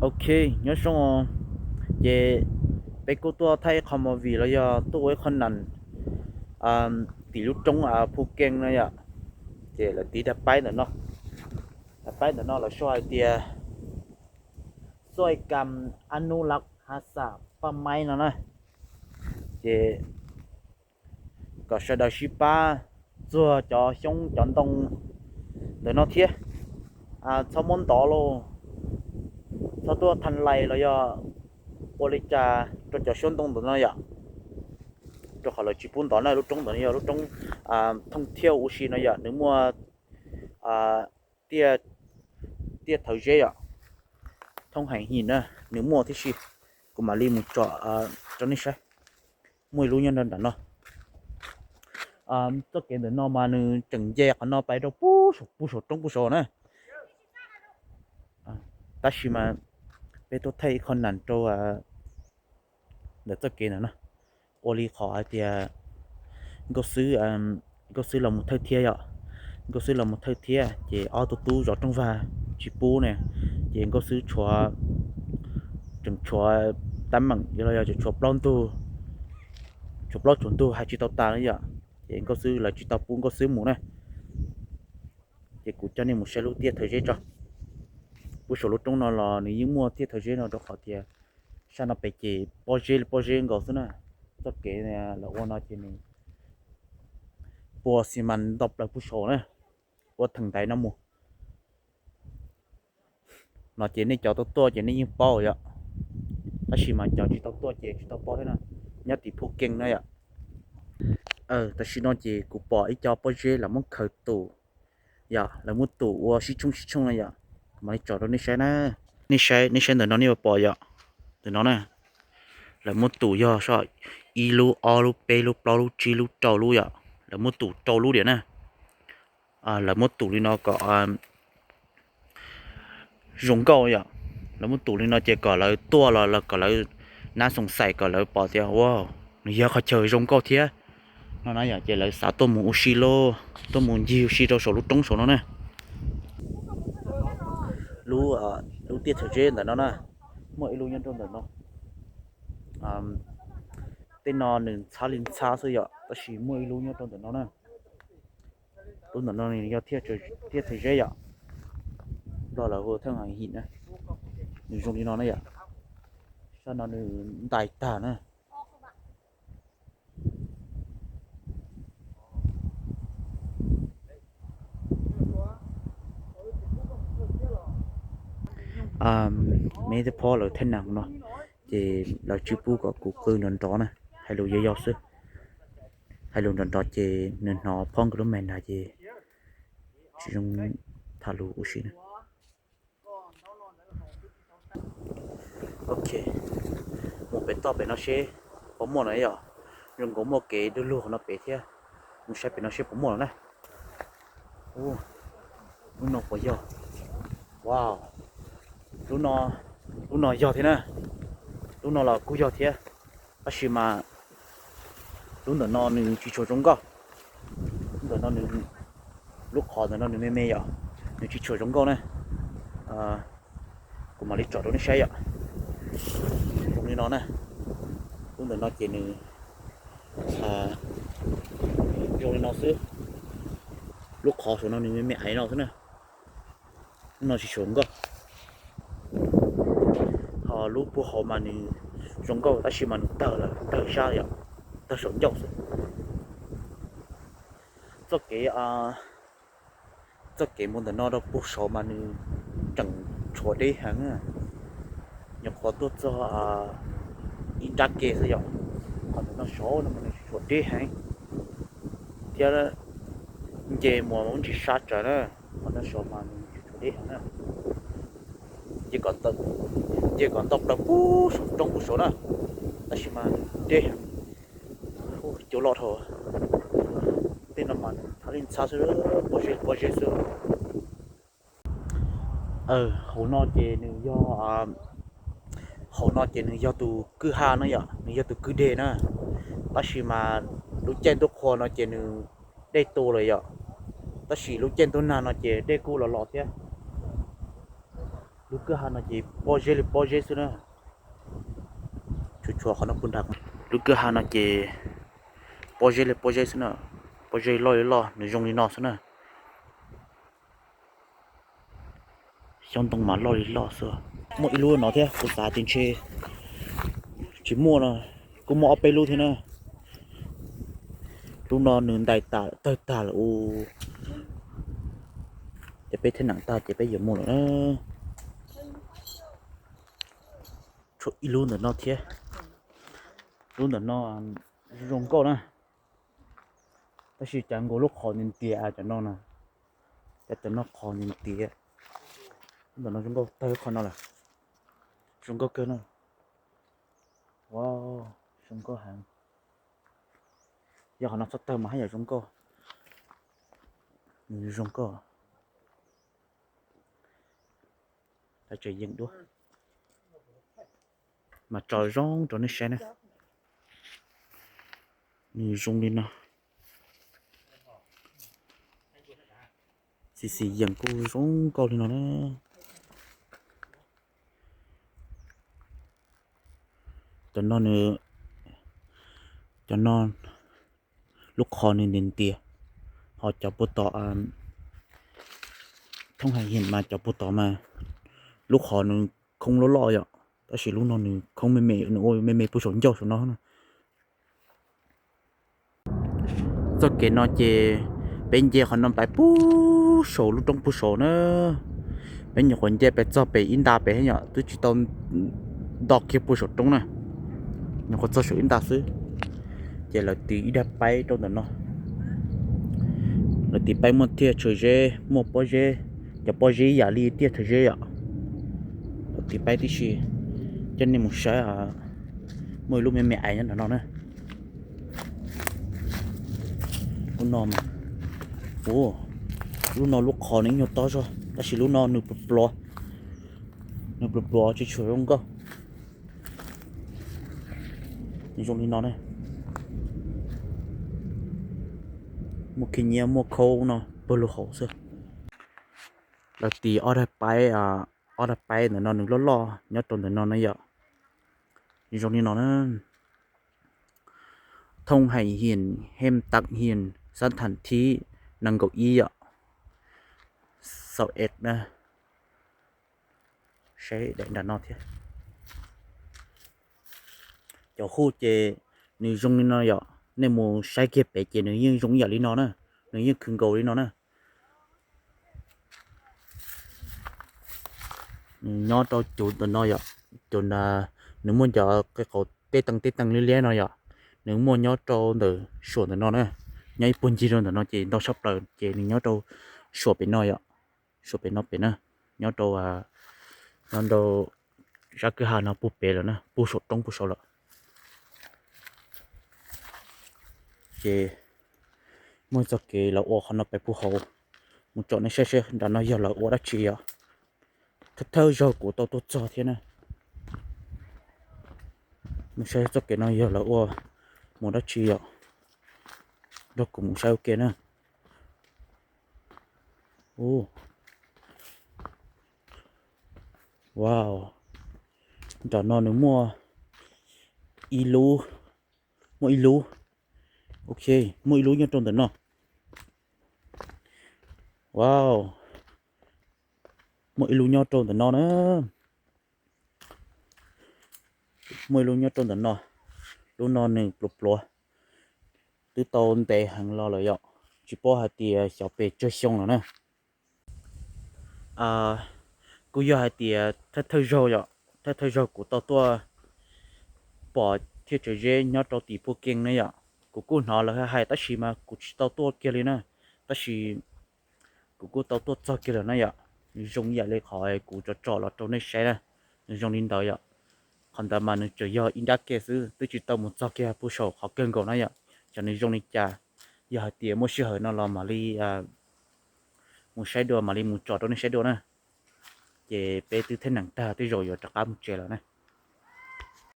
Ok, nyob zoo. Ces peb kuj tuaj thaij ib qho movie los yog tuaj ua ib qho nas tim lub roob Phu Keej no yom. Ces lawv tiv daim paib ntawm no, daim paib ntawm no lawv sau hais tias Xuaj Kam Anub Laj Has Xas Paj Maib no na. Ces kom sawv daws sib pab txuag cov xyoob cov ntoo ntawm no thiab. Txhob muab ntov lauj, txhob tuaj tha lais los yog ua li cas rau cov xyoob ntoo ntawm no yom. Rau qhov lawv tsis pub ntov na, lub roob ntawm no yog lub roob thooj thiaj ua si no yom, nws muaj tiaj thawv zeb yom, thooj heev him na, nws muaj tib si. Kuv mam li mus tsom rau nej saib. Muaj ib lub nyob nram no. Txoj kev ntawm no mas nws tseem nce qhov no pais rau pem saum roob pem saud na. Tab sis mas peb tuaj thaij ib qho nas rau ntawm txoj kev ntawm no, ua li qhov hais tias nkauj xwb, nkauj xwb los mus thawj thiab yom. Nkauj xwb los mus thawj thiab ces ob tug tub zov rooj vag tsis pub ne, ces nkauj xwb tshuav, tseem tshuav tab meem los yog tseem tshuav plaub ntug, tshuav plaub tsuag ntug hais tsis tau tas na yom. Ces nkauj xwb lawv tsis tau pub nkauj xwb mus na. Ces kuv coj nej mus saib lub tiaj thawv zeb tso. Pem saum lub roob no los nws yeej muaj tiaj thawv zeb no rau qhov tias sab no pem ces pob zeb li pob zeb nkaus xwb na. Txoj kev lawv ua no ces nws pua xi mas ntau plaws pem saud na, ua theem ntaiv no mus. No ces nej cov tau tuaj ces nej yeej paub yom, tab sis mas cov tsis tau tuaj ces tsis tau paub thiab na. Nyob tim Phu Keej na yom. Tam sim no ces kuv pom ib co pob zeb lawv muab khaws tus, yog lawv muab tus ua sib tshooj sib tshooj no yom. Kuv mam li tsom rau nej saib na. Nej saib, nej saib ntawm no nej yuav pom yom. Ntawm no na, lawv muab tus yog ib lub ob lub peb lub plaub lub tsib lub rau lub yom, lawv muab tus rau lub diam na. Lawv muab tus li no kom zoo nkauj yom. Lawv muab tus li no ces kom lawv tuaj los kom lawv nab xoom xaim kom lawv pom tias ua, nws yog qhov chaw zoo nkauj thiab no na yom. Ces lawv xav tuaj mus ua si lauj, tuaj mus ncig ua si rau saum lub roob saud no na. Lub tiaj thawv zeb ntawm no na, muaj ib lub nyob rau ntawm no. Tej no nws ntxhab li ntxhab xwb yom, tab sis muaj ib lub nyob rau ntawm no na. Lub ntawm no nws yog tiaj thawv zeb yom. Nplog lawv hu thawj hais him na. Nws zoo li no na yom. Sab no nws ntais tag na. Meb tej phob lawv thaj nas no ces lawv tsis pub kom kuv qw nrov nrov na, hais lus yau yau xwb. Hais lus nrov nrov ces nws hnov phob nkawd lub me nas ces tsis zoo tham lus ua si na. Ok, mus pem toj pem no seb puas muaj no yom. Zoo nkaus muaj kev du lug no pem thiab. Mus saib pem no seb puas muaj no na. Lub no puas yog? Wow, lub no, lub no yog thiab na. Lub no los kuj yog thiab, tab sis mas lub ntawm no nws tsis tshua zoo nkauj. Lub ntawm no nws, lub qhov ntawm no nws me me yom, nws tsis tshua zoo nkauj na. Kuv mam li tsom rau nej saib yom. Zoo li no na. Lub ntawm no ces nws zoo li no xwb. Lub qhov saum no nws me me aiv no xwb na. Lub no tsis tshua zoo nkauj. Ho lub puag hauv mas nws zoo nkauj tab sis mas nws tawg lawm, tawg sab yom, tawg saum ncauj xwb. Txoj kev, txoj kev mus ntawm no rau puag saud mas nws tseem tshuav deb heev. Nyuam qhuav tuaj txog ib nrab ke xwb yom, ho ntawm no saud no mas nws tshuav deb heev thiab. Nce mus ntsis sab tsawv na, ho no saud mas nws tshuav deb heev na. Nce kom, nce kom ntau plaws puag saum roob puag saud na, tab sis mas nws deb heev. Cua loj dhau. Tej no mas nws ntxhab li ntxhab xwb, pob zeb pob zeb xwb. Hauv no ces nws yog, hauv no ces nws yog tus kwj ha na yom, nws yog tus kwj deg na. Tab sis mas lub caij ntuj qhua no ces nws dej tu lawm yom, tab sis lub caij ntuj nag no ces dej kuj los los thiab. Lub kwj ha no ces pob zeb li pob zeb xwb na. Tsuas tshuav qhov no puag nrad. Lub kwj ha no ces pob zeb li pob zeb xwb na. Pob zeb loj li loj, nws zoo li no xwb na. Xyoob ntoo mas loj li loj xwb. Muaj ib lub no thiab, kuv xav tias ntshe tsis muaj no, kuj muaj ob peb lub thiab na. Lub no nws ntais tas tawg tag lawm u. Ces peb thab nees tag ces peb yuav mus lawm na. Tshuav ib lub ntawm no thiab. Lub ntawm no zoo nkauj na, tab sis cas nkaus lub qhov ntiav ntiav cov no na. Cas cov no qhov ntiav ntiav. Lub ntawm no zoo nkauj tawg qhov no lawm. Zoo nkauj kawg na. Wow, zoo nkauj heev. Yog qhov no txhob tawg mas haj yam zoo nkauj. Nws zoo nkauj. Lawv tseem yeem dua, mas tso zoo rau nej saib na. Nws zoo li no. Xim xim yeem kuj zoo nkauj li no na. Cov no nws, cov no lub qhov nws ntiav ntiav, ho cov puag tom thoob hais hiam mas cov puag tom mas lub qhov nws khoob loj loj yom, tab sis lub no nws khoob me me, nws ua me me puag saum ncauj saum no na. Txoj kev no ces peb nce qhov no pais puag saum lub roob puag saum na. Peb nyuam qhuav nce pais txog pem ib nta pem thiab yom, twb tsis tau nto kiag puag saum roob na. Nyuam qhuav txog saum ib nta xwb, ces lawv tiv ib daig paib rau ntawm no. Lawv tiv paib muaj tiaj tshaw zeb, muaj pob zeb, cov pob zeb yam li tiaj tshaw zeb yom. Lawv tiv paib tib si, coj nej mus saib, muaj ib lub me me aiv nyob ntawm no na. Lub no, lub no lub qhov nws nyuag tob zog tab sis lub no nws pluav pluav, nws pluav pluav tsis tshua zoo nkauj. Nws zoo li no na. Muaj khib nyiab muaj khaub no pawg lug hauv xwb. Lawv tiv ob daig paib, ob daig paib ntawm no nws loj loj nyob rau ntawm no na yom. Nws zoo li no na. Thoob hais hiam, hem tam hiam, xab tham thib, nees nkaum ib yom. Xaum es na. Saib daim nram no thiab. Cov huj ces nws zoo li no yom, nej mus saib kiag pem ces nws yeej zoo ib yam li no na, nws yeej khwv nkaus li no na. Nws nyob rau cov ntawm no yom, cov, nws muaj cov qe qaus teb teeg teb teeg liab liab no yom, nws muaj nyob rau ntawm suam ntawm no na, nyob ib puag ncig rau ntawm no ces ntau tshaj plaws ces nws nyob rau suam pem no yom, suam pem no pem na, nyob rau, nyob rau sab kwj ha no puag pem lawm na, puag saum roob puag saud lawm. Ces muaj txoj kev lawv ua qhov no pem puag hauv, mus tsom nej saib seb nram no yog lawv ua dab tsi yom. Thawj thawj zaug kuv tau tuaj txog thiab na. Mus saib txoj kev no yog lawv ua mus dab tsi yom. Nrog kuv mus saib ua ke na. Wow, nram no nws muaj ib lub, muaj ib lub, ok, muaj ib lub nyob rau ntawm no. Wow, muaj ib lub nyob rau ntawm no na. Muaj ib lub nyob rau ntawm no. Lub no nws pluav pluav, twb tau ntev heev los lawm yom, tsis paub hais tias xyov pes tsawg xyoo lawm na. Kuj yog hais tias thawj thawj zaug yom, thawj thawj zaug kuv tau tuaj pom thiaj tsav zeb nyob rau tim puag keej ne yom. Kuv kuj hnov lawv hais tab sis mas kuv tsis tau tuaj kiag li na, tab sis kuv kuj tau tuaj txog kiag lawm na yom. Nws zoo ib yam li qhov kuv tsom tsom los rau nej saib na, nws zoo li ntawd yom. Qhov ntawd mas nws tsuas yog ib nrab ke xwb, twb tsis tau mus txog kiag puag saum qhov kawg nkaus na yom. Ces nws zoo li cas, yog hais tias muaj sij hawm no los mam li mus saib dua, mam li mus tsom rau nej saib dua na. Ces peb twb thab nees tag, tej zaum yuav rov qab mus tsev lawm na.